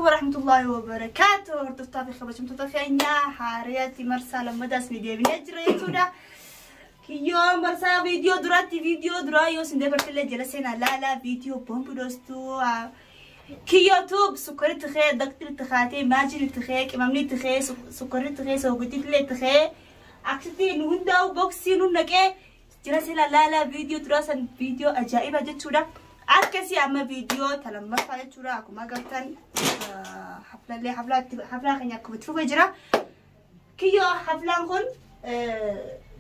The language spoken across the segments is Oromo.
Warahmatullahi wabarakatuh. Hordoftaa fi kabajamtoota keenya haariyaatti marsaa lammadaas ni deebinee jira jechuudha. Kiyyoo marsaa viidiyoo duraatti viidiyoo duraa yoo isin dabartillee jala seenaa laalaa viidiyoo bombi dhoostuu kiyyoo tuub sukkarri itti kee daqxii itti kaatee maajiin itti kee qimamni itti kee sukkarri itti kee soogiddi itti kee akkasitti nu hundaa'u boksii nu naqee jala seenaa laalaa viidiyoo duraa san viidiyoo ajaa'iba jechuudha. Akkasii amma viidiyoo ta lammaffaa jechuudha akkuma agartan haflallee haflaa keenya akkuma itti fufee jira. Kiyyoo haflaan kun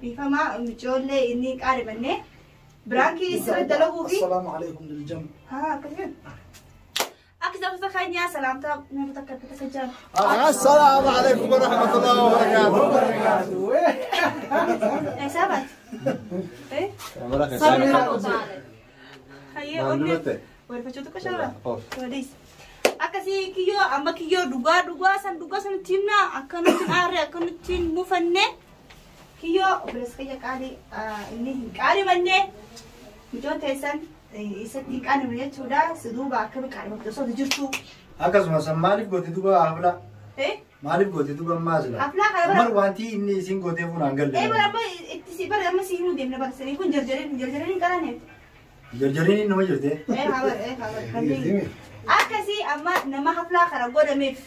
biifama micoollee inni qaaribanne biraankii sirri dalaguu fi السلام عليكم للجمع. Haa akkasii akka keenya salaamtaa nama takka takka jira. السلام عليكم ورحمة الله وبركاته. Eessaa baate? Hayyee onnee walfachuu tokko shawra. Waliis. Akkasii kiyyoo amma kiyyoo dhugaa dhugaa san dhugaa san ittiin himna akka nuti aarre akka nuti hin mufanne kiyyoo obboleessa kiyya qaalii inni hin qaarimanne mucoon teessan isatti hin qaarimne jechuudha. Si duuba akkami qaarimamte osoo jirtu. Akkasumas maaliif goote duuba hafla? Maaliif goote duuba ammaa sila? Haflaa kana bara Umar wanti inni isin gootee fuunaan galle. Ee bara amma itti si bara amma si himuu deemna bara sanii kun jarjareen jarjareen hin qaraaneef. Jarjariin nama jirte. Ee habar ee habar kanneen. Akkasii amma nama haflaa kana godhameef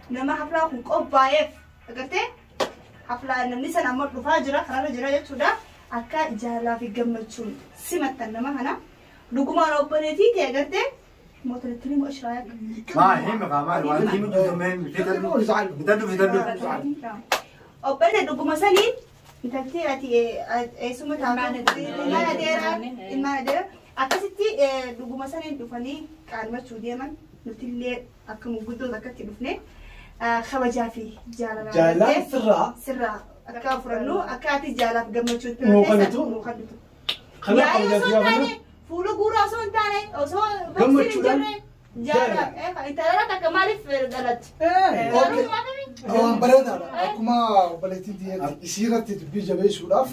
nama haflaa kun qophaa'eef agartee haflaa namni sana amma dhufaa jira karaarra jira jechuudha akka jaalalaa fi gammachuun simattan nama kana dhugumaan obboleetii ta'e agartee mootoletti ni mo'ishiraa yakka. Maa himi kaa maali wanti himi jirtu mee fitadhu fitadhu fitadhu. Obboleetii dhuguma saniin intaltee ati eessuma taatu ilmaan adeeraa ilmaan adeeraa akkasitti dhuguma saniin dhufanii qaanmachuu deeman nutillee akka mugguddoo akkatti dhufne kabajaa fi jaalalaa Jaalalaa sirraa. Sirraa akka furannu akka ati jaalaaf gammachuutti Nuu kennitu. Nuu kennitu. Kana Yaa'ii kabajaa osoo hin taane fuula guuraa osoo hin taane osoo boksiin hin jirre jaalala intala takka maaliif dhalatti? Garuu maaliif? Waan bareedaadha. Akkuma obboleettiin tiyyeetti isii irratti dubbii jabeessuudhaaf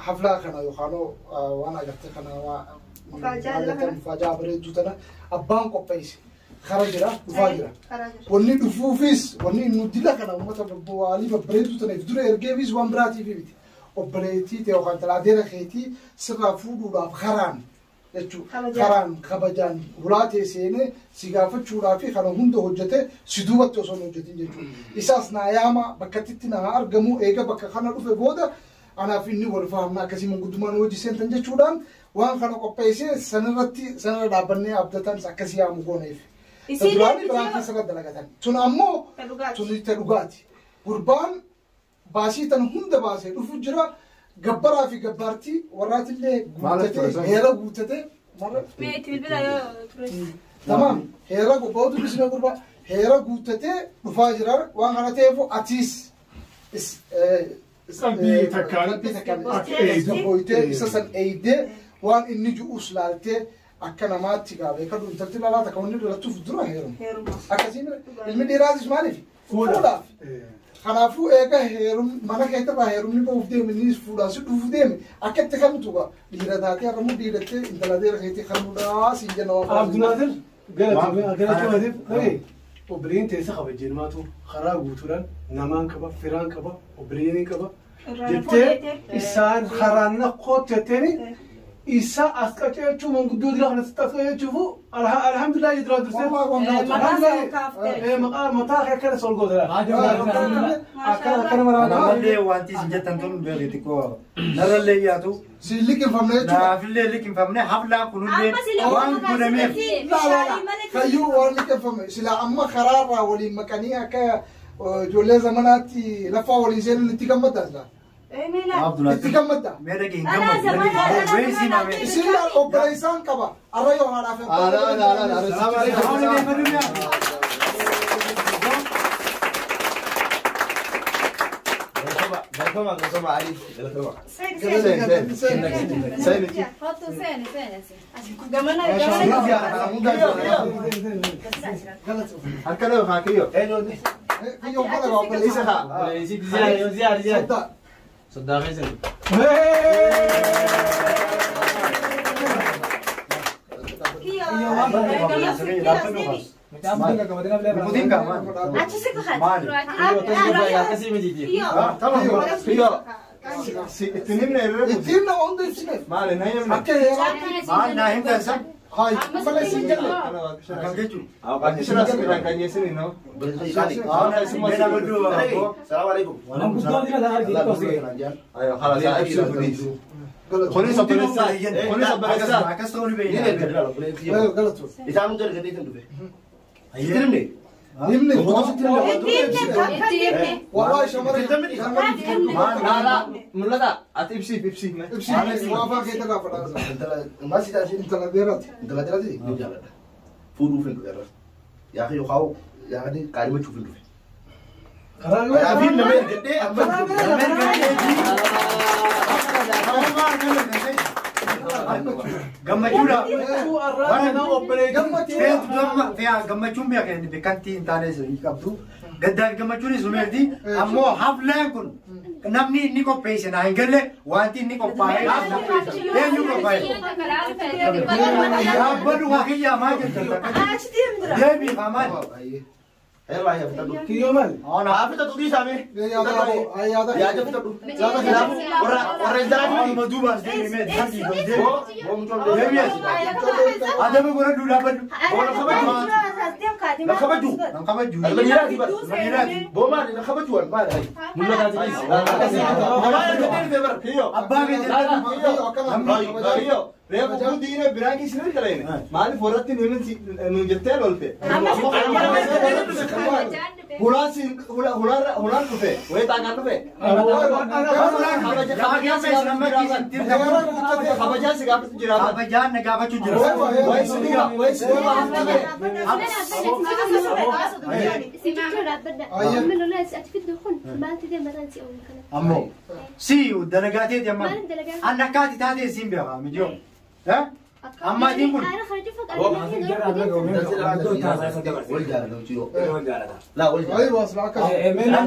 haflaa kana yookaan waan agartee kana Mufaajaa mufaajaa bareedduu tana abbaan qopheesse kara jira dhufaa jira. Karaa jira. Wanni dhufuufis wanni nu dila kana uummata waalii babbareedduu tanaaf dura ergeefis waan biraatiif miti. Obboleettii ta'e yookaan talaadeera keetii sirraa fuudhuudhaaf karaan jechuudha. Kabajaan. Karaan kabajaan hulaa ta'e seenee si gaafachuudhaa fi kana hunda hojjete si duubatti osoo hin hojjetin jechuudha. Isaas naa yaama bakka itti naa argamu eega bakka kana dhufe booda anaaf inni wal fahamna akkasii manguddummaan hojii seentan jechuudhaan waan kana qopheessee sanarratti sanarra dhaabbannee abdatan akkasii yaamu gooneef. Isiin Duraanii biraan keessa dalagatan. Tun ammoo Ta dhugaati. tun ta dhugaati. Gurbaan baasii tan hunda baasee dhufu jira. Gabbaraa fi gabbaartii warraatillee guuttatee heera guuttatee marra Mee itti bilbila yoo ture. Tamam. Heera gubbootu bisme gurba heera guuttatee dhufaa jira waan kana ta'eef atiis Qalbii takkaan. Qalbii takkaan Akka eeydu. booyitee isa san eeydee waan inni ju'us laaltee akka namaatti gaabee kadhu intalti lalaa takka wanni dhalattuuf dura heeruma. Heeruma. Akkasii ilmi dhiiraatis maaliif? Fuudhaaf. Kanaafuu eega heerum mana keetirraa heerumni bahuuf deeme innis fuudhaa si dhufuuf deeme akka itti kamtu gaa dhiira taatee har'amuu dhiirattee intala dheera keetii kanuudhaa siin jenna waan barbaadu. Abdunaatir galatoomatiif dhagee obboleeyyiin teessa kabajeen maatu karaa guutuudhaan namaan qaba firaan qaba obboleeyyiin qaba jettee isaan karaan na kottetteeni isa as qaceechuu manguddoo dira kana sitti as qaceechuufu alhamdulillah jedhaa dursee Wallahi waan maqaa mataa kee akkana sol gootadha akkana akkana maraa Namallee wanti isin jettan tun beekti xiqqoo narrallee yaatu Si liqinfamne jechuudha. naafillee liqinfamne haflaan kunillee Amma si waan godhameef. Laa laa laa kayyuu waan liqinfame sila amma karaarraa waliin maqanii akka ijoollee zamanaatti lafaa waliin seenan itti gammaddaa sila. Itti gammaddaa. Mee dhagee hin gammadu. Weesii maamee. Isin laal obboleessaan qaba. Arra yoo haadhaaf Alaa, alaa, alaa, alaa. Galatooma, galatooma, Ali. Galatooma. Seeni Seeni, seeni. Foto seeni seeni. Gamana gamana. Harka dhawaa haa kiyyoo. Kiyyoo kana qaba obboleessa. Isa haa. Ziyaar, ziyaar. Soddaa. Soddaa keessan. Kiyyoo. Kiyyoo. Mutiin kaa maali? Maali? Tamam. Ittiin himne irra. Ittiin himne hunda ibsineef. Maali na himne? Akka heeraatti. Maal naa himtan san? Hay, malee siin jelle. Akkam jechuun? السلام عليكم. ايوه خلاص والله شمري لا لا ملتا اتبسي بيبسي ابسي وافا كي تغافل ما سيدا انت لا ديرات انت لا ديرات فودو فين يا اخي يخاو يعني قاعد تشوف الدفع قرار لما يرقد Gammachuun beekan beekantii hin taane qabdu. Gaddaa fi gammachuun sumeerti. Ammoo haflaan kun namni inni qopheesse naa hin galle wanti inni qophaa'e eenyu qophaa'e. Dhaabbatu waa kiyyaa maal jirta? Deebii haa maal? يلا يا فتدو كيو مال انا فتدو دي سامي يا يا فتدو ورا ورا الزلمه مدوبه دي ادم غره دولا بد ولا خبجو خبجو المنيرات بوما انا خبجو ما هاي ملا تاجي ابا كيو reefu kun diina biraan isin galayne maaliif warratti nuun jettee lolte hulaan dhufe wayii xaaqaan dhufe kabajaan si gaafachuu jira kabajaan na gaafachuu jira ammoo si dalagaateeti amma an akkaati taatee siin beekaa mijoo أما دين لا ولد ايوه اسمعك إذا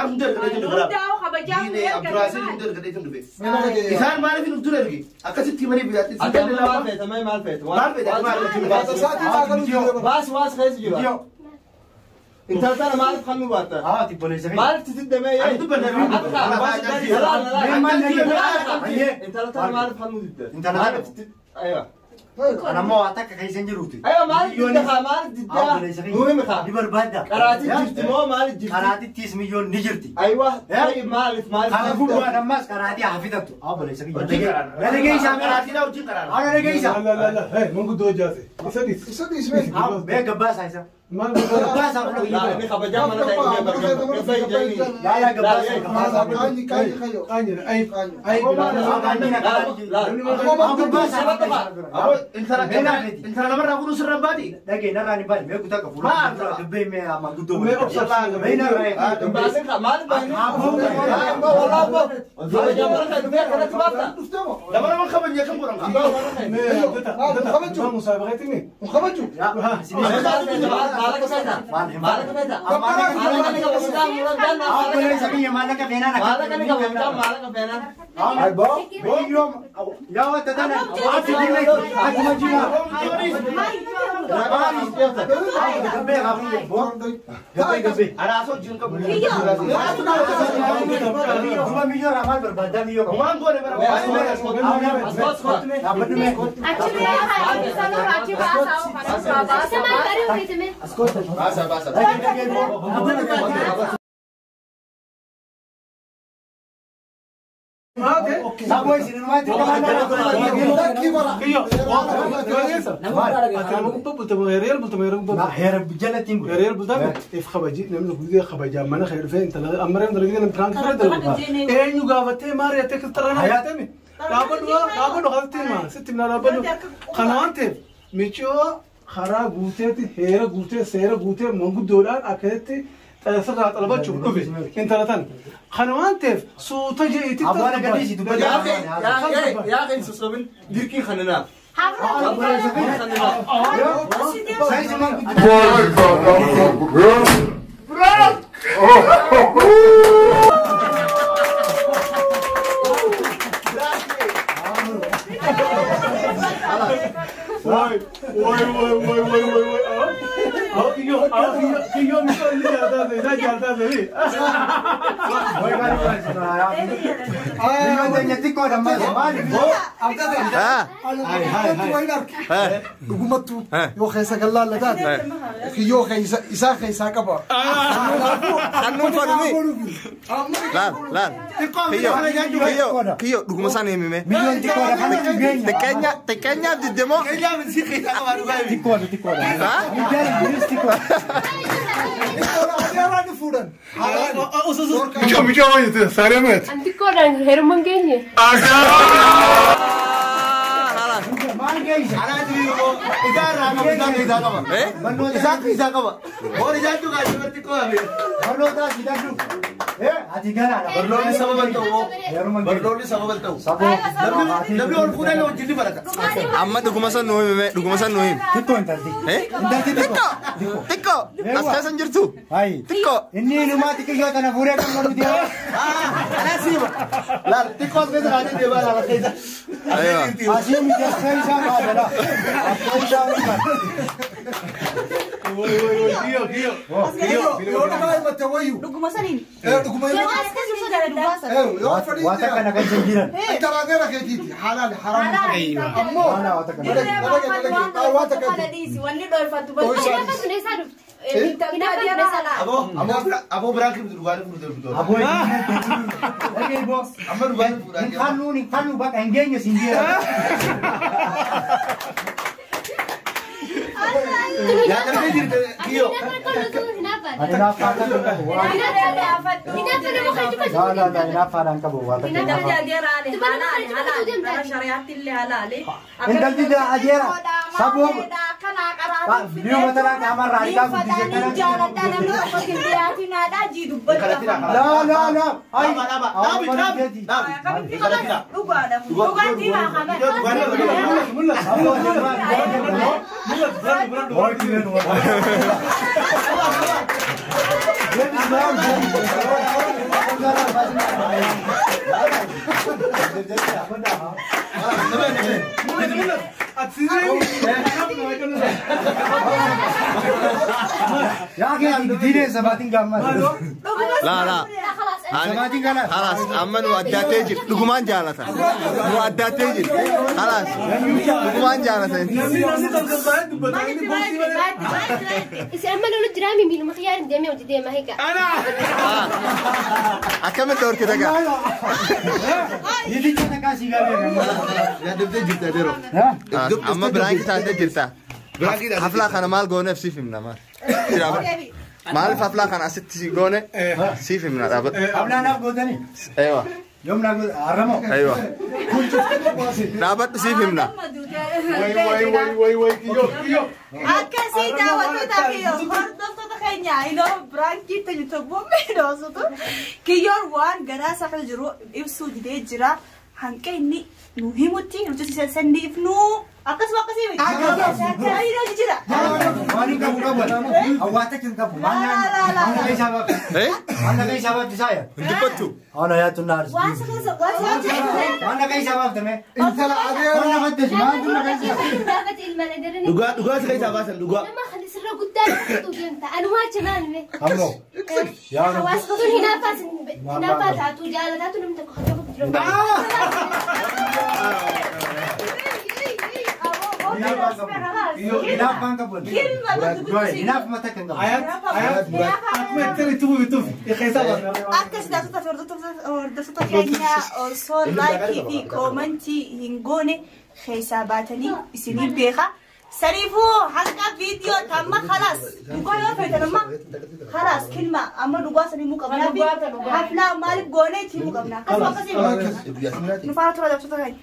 هم إذا ما في نفطر أرجع أكثر تيمري بيجات ما فات ما ما فات ما فات باس واس خيس جوا انت ترى ما عرف خلني باتا اه تبغى ما عرفت تسد ما هي انت ترى ما عرف خلني انت لا ايوه انا ما اعطاك كيسن جروتي ايوه ما عرفت ما عرفت مهم خا دي برباده قراتي جبت ما ما عرفت قراتي 30 مليون نجرتي ايوه طيب ما عرفت ما عرفت انا فوق انا ماس قراتي حفظته اه بلا سكي لا دقيقه قراتي لا وجي قرار انا دقيقه لا لا لا هي من قد جازي سديس سديس اه بيك باس هاي ما باس لا ني خبجا ما لا لا قباس كاني كاني خيو كاني اي اي انت انت انا مره اقول سر بادي لكن انا راني بالي ما كنت اقول ما دبي ما ما قدو ما Saboo isin maal Karaa guuteetti heera guutee seera guutee manguddoodhaan akkasitti sirraa xalabachuuf dhufe intala tan. Kana waan ta'eef suuta jeetii. Abbaan gadhiisi dubbata. Yaa kan sossobin dirqii kananaaf. Woi, woi, woi, woi, woi, woi. Kiyo, jalta de. Dhugumattuu yoo keessa gallaalla taate kiyyoo keessa isaa keessaa qaba. Hannuun fadhumi. Laal laal. Kiyyoo dhuguma sana himime. Xiqqeenyaaf didde moo? Xiqqoodha. Michoo maal jette saaree maal? Xiqqoodhaan heeruma hin geenye. Amma dhuguma san nuu himi dhuguma san nuu himi. Xiqqoo intalti. Xiqqoo xiqqoo as keessa hin jirtu. Xiqqoo. Inni inumaa xiqqoo tana fuudhee kan godhu deema. Laal xiqqoo as keessa kaatee deemaa laala keessa. Asii miti akka isaa baadala. Akka isaa baadala. Yoo dhugaa himatte wayyu. Dhuguma saniin. Dhuguma himatte. Yoo fedhii Waan kana kan hin jiran. Intala keetiiti halaal haraam. Ammoo Aboo biraan kimtu dhugaatii fudhatee fudhatee. Aboo Amma dhugaatii fudhatee. Hin kannu bakka hin geenye siin jira. Yaa darbee jirte kiyyoo. Intalti ajeera saboo biyyooma tanaa qaamarraa ariitaa guddisee kana. Laa laa laa. Dhaabi dhaabi dhaabi. Laa laa. خلاص أما نو أداتي جير لقمان جالسة نو أداتي جير خلاص لقمان جالسة أما لو الدرامي مين مخيار ديمي وجدي ما هيك أنا أكمل دور كده كده أما براك تاعت جرتا حفلة خنا مال جونة في سيف منا مال مال حفلة خنا ست جونة سيف منا حفلة أنا جودني أيوة يوم نقول عرمو أيوة رابط سيف منا وي وي وي وي كيو كيو Akkasii daawwattoota kiyyoo hordoftoota keenya inoo biraankii tajaajila miidhoosutu kiyyoon waan garaa isaa keessa jiru ibsuu didee jira. Hanqa inni nu himutti nuti sanni ibnu akkasuma akkasii miti. Akkasii jira. Waan hin qabu qabu. Hawaasa hin qabu. Maal isaa baaf. Maal isaa baaf isaaya. Dubbattu. Ana yaatu naar. Waan keessa waan Maal isaa baaf tame. Intala adeera. Maal nafatti maal kun nafatti. Dhugaa dhugaa si keessaa baasan dhugaa. Nama sirra guddaa tokkotu deemta. Anumaa cimaan mee. Ammoo. Yaa Rabbi. Hawaasni hinaaffaa taatu jaalataatu namni tokko hojii jiru. Hinaaffaan qabu. Kilma bakka Hinaaf mata kan qabu. Ayat, ayat. Akkuma ittiin itti fufi keessaa baasa. Akka sidaasota fi hordoftoota keenya osoo laayikii fi koomantii hin goone keessaa baatanii isinii beeka. Saniifuu hanga viidiyoo tamma khalaas dhugaa yoo feetan amma khalaas kilma amma dhugaa sanii muu qabnaa fi haflaa maaliif goone itti himuu qabna. Akkasuma akkasii nu faana tura hordoftoota keenya.